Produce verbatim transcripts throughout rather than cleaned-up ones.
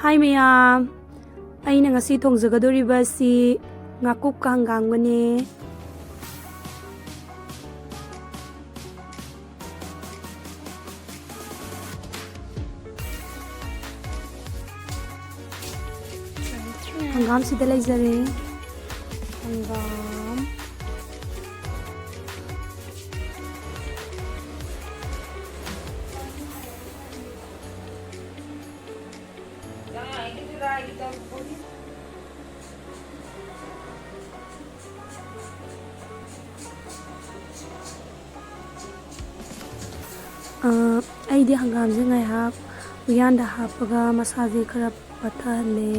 ꯍꯥꯏ ꯃꯌꯥꯝ, ꯑꯩꯅ ꯉꯁꯤ ꯊꯣꯡꯖꯒꯗꯧꯔꯤꯕ ꯑꯁꯤ ꯉꯥꯀꯨꯞꯀ ꯍꯪꯒꯥꯝꯒꯅꯦ꯫ ꯍꯪꯒꯥꯝꯁꯤꯗ ꯂꯩꯖꯔꯦ꯫ ꯍꯪꯒꯥꯝ꯫ ꯑ, ꯑꯩꯗꯤ ꯍꯪꯒꯥꯝꯁꯦ ꯉꯥꯏꯍꯥꯛ ꯎꯌꯥꯟꯗ ꯍꯥꯞꯄꯒ ꯃꯁꯥꯁꯦ ꯈꯔ ꯄꯠꯊꯍꯜꯂꯦ꯫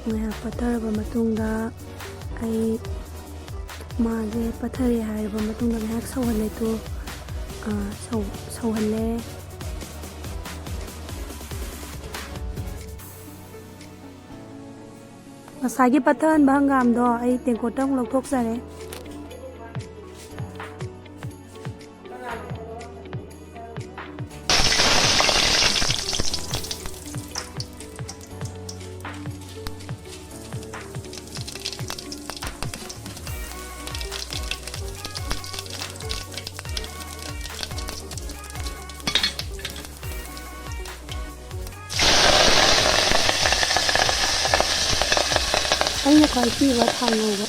ꯉꯥꯏꯍꯥꯛ ꯄꯠꯊꯔꯕ ꯃꯇꯨꯡꯗ ꯑꯩ ꯃꯥꯁꯦ ꯄꯠꯊꯔꯦ ꯍꯥꯏꯔꯕ ꯃꯇꯨꯡꯗ ꯉꯥꯏꯍꯥꯛ ꯁꯧꯍꯜꯂꯦ꯫ ꯇꯨ, ꯑ, ꯁꯧ-, ꯁꯧꯍꯜꯂꯦ꯫ ꯉꯁꯥꯏꯒꯤ ꯄꯠꯊꯍꯟꯕ ꯍꯪꯒꯥꯝꯗꯣ ꯑꯩ ꯇꯦꯡꯀꯣꯠꯇ ꯑꯃꯨꯛ ꯂꯧꯊꯣꯛꯆꯔꯦ꯫ ꯑꯩꯅ ꯈ꯭ꯋꯥꯏ ꯄꯤꯕ ꯊꯥꯎ ꯉꯧꯕ꯫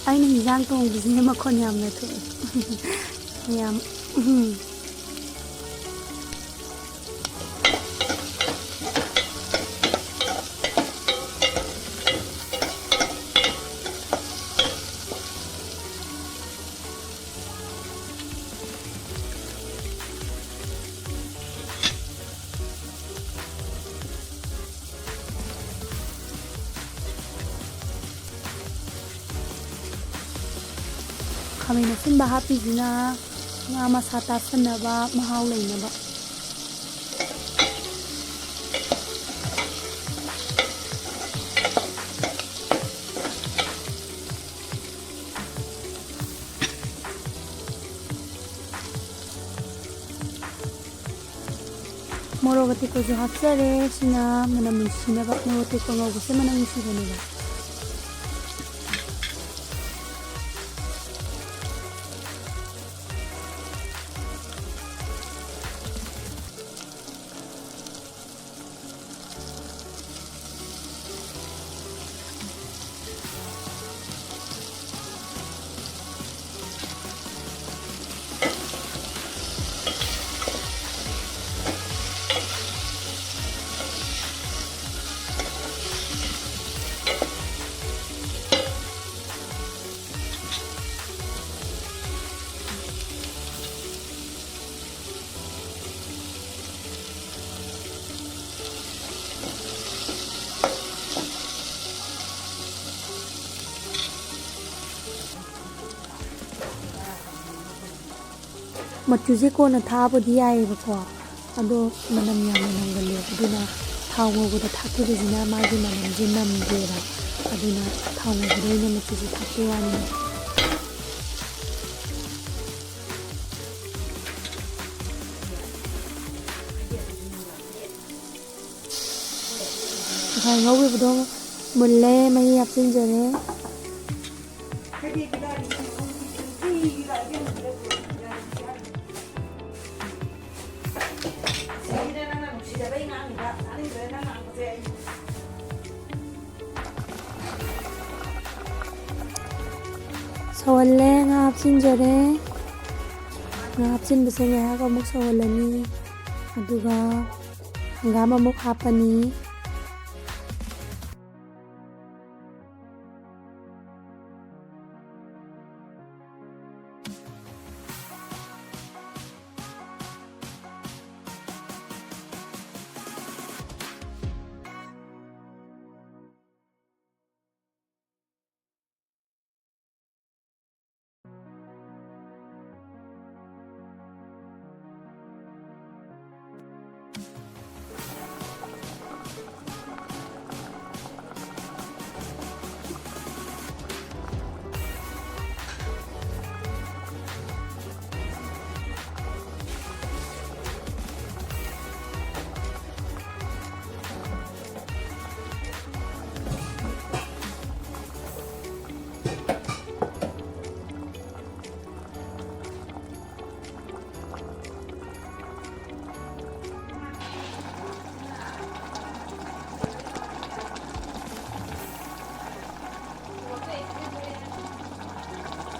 ꯑꯩꯅ ꯍꯤꯟꯖꯥꯡ ꯊꯣꯡꯕꯁꯦ ꯃꯈꯣꯟ ꯌꯥꯝꯅ ꯊꯣꯛꯑꯦ꯫ ꯌꯥꯝ, ꯎꯝ꯫ ꯈꯥꯃꯦꯟ ꯑꯁꯤꯟꯕ ꯍꯥꯞꯄꯤꯁꯤꯅ ꯉꯥ ꯃꯁꯥ ꯇꯥꯁꯟꯅꯕ, ꯃꯍꯥꯎ ꯂꯩꯅꯕ꯫ ꯃꯣꯔꯣꯛ ꯑꯇꯦꯛꯄꯁꯨ ꯍꯥꯞꯆꯔꯦ꯫ ꯁꯤꯅ ꯃꯅꯝ ꯅꯨꯡꯁꯤꯅꯕ, ꯃꯣꯔꯣꯛ ꯑꯇꯦꯛꯄ ꯉꯧꯕꯁꯦ ꯃꯅꯝ ꯅꯨꯡꯁꯤꯕꯅꯦꯕ꯫ ꯃꯆꯨꯁꯦ ꯀꯣꯟꯅ ꯊꯥꯛꯑꯕꯨꯗꯤ ꯌꯥꯏꯌꯦꯕꯀꯣ, ꯑꯗꯣ ꯃꯅꯝ ꯌꯥꯝꯅ ꯅꯝꯒꯜꯂꯦ꯫ ꯑꯗꯨꯅ ꯊꯥꯎ ꯉꯧꯕꯗ ꯊꯥꯛꯈꯤꯕꯁꯤꯅ ꯃꯥꯒꯤ ꯃꯅꯝꯁꯦ ꯅꯝꯗꯦꯕ꯫ ꯑꯗꯨꯅ ꯊꯥꯎ ꯉꯧꯕꯗ ꯑꯣꯏꯅ ꯃꯆꯨꯁꯦ ꯊꯥꯛꯄꯩ ꯋꯥꯅꯤ꯫ ꯉꯁꯥꯏ ꯉꯧꯈꯤꯕꯗꯣ ꯃꯨꯜꯂꯦ, ꯃꯍꯤ ꯍꯥꯞꯆꯤꯟꯖꯔꯦ꯫ ꯁꯧꯍꯜꯂꯦ, ꯉꯥ ꯍꯥꯞꯆꯤꯟꯖꯔꯦ꯫ ꯉꯥ ꯍꯥꯞꯆꯤꯟꯕꯁꯦ ꯉꯥꯏꯍꯥꯛ ꯑꯃꯨꯛ ꯁꯧꯍꯜꯂꯅꯤ, ꯑꯗꯨꯒ ꯍꯪꯒꯥꯝ ꯑꯃꯨꯛ ꯍꯥꯞꯄꯅꯤ꯫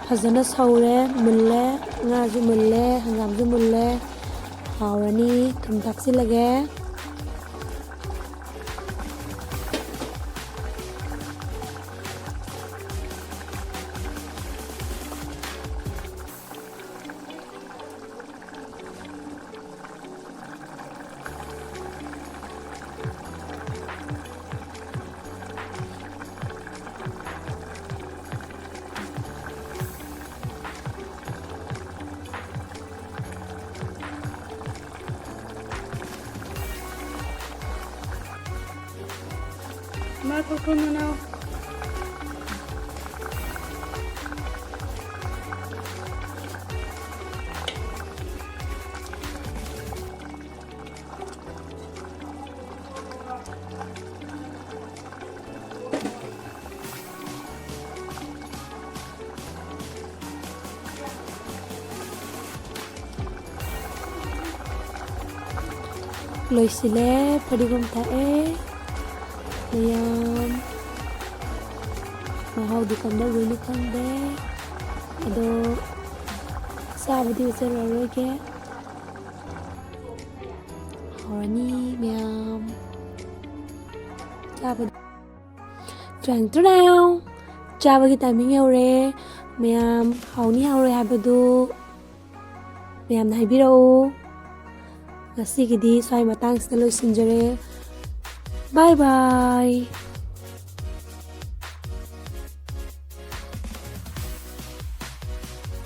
ꯐꯖꯅ ꯁꯧꯔꯦ, ꯃꯨꯜꯂꯦ, ꯉꯥꯁꯨ ꯃꯨꯜꯂꯦ, ꯍꯪꯒꯥꯝꯁꯨ ꯃꯨꯜꯂꯦ꯫ ꯍꯥꯎꯔꯅꯤ꯫ ꯊꯨꯝ ꯊꯥꯛꯆꯤꯜꯂꯒꯦ꯫ ꯏꯃꯥ, ꯊꯣꯛ ꯊꯣꯛ ꯅꯅꯥꯎ꯫ ꯂꯣꯏꯁꯤꯜꯂꯦ꯫ ꯐꯗꯤꯒꯣꯝ ꯊꯥꯛꯑꯦ꯫ ꯃꯌꯥꯝ ꯃꯍꯥꯎꯗꯤ ꯀꯝꯗꯧꯗꯣꯏꯅꯣ ꯈꯪꯗꯦ꯫ ꯑꯗꯣ ꯆꯥꯕꯗꯤ ꯎꯠꯆꯔꯔꯣꯏꯒꯦ꯫ ꯍꯥꯎꯔꯅꯤ ꯃꯌꯥꯝ꯫ ꯆꯥꯕ ꯇ꯭ꯔꯦꯡ ꯇ꯭ꯔꯦꯡ꯫ ꯆꯥꯕꯒꯤ timing ꯌꯧꯔꯦ꯫ ꯃꯌꯥꯝ ꯍꯥꯎꯅꯤ ꯍꯥꯎꯔꯣꯏ ꯍꯥꯏꯕꯗꯨ ꯃꯌꯥꯝꯅ ꯍꯥꯏꯕꯤꯔꯛꯎ꯫ ꯉꯁꯤꯒꯤꯗꯤ ꯁ꯭ꯋꯥꯏ ꯃꯇꯥꯡꯁꯤꯗ ꯂꯣꯏꯁꯤꯟꯖꯔꯦ꯫ Bye bye꯫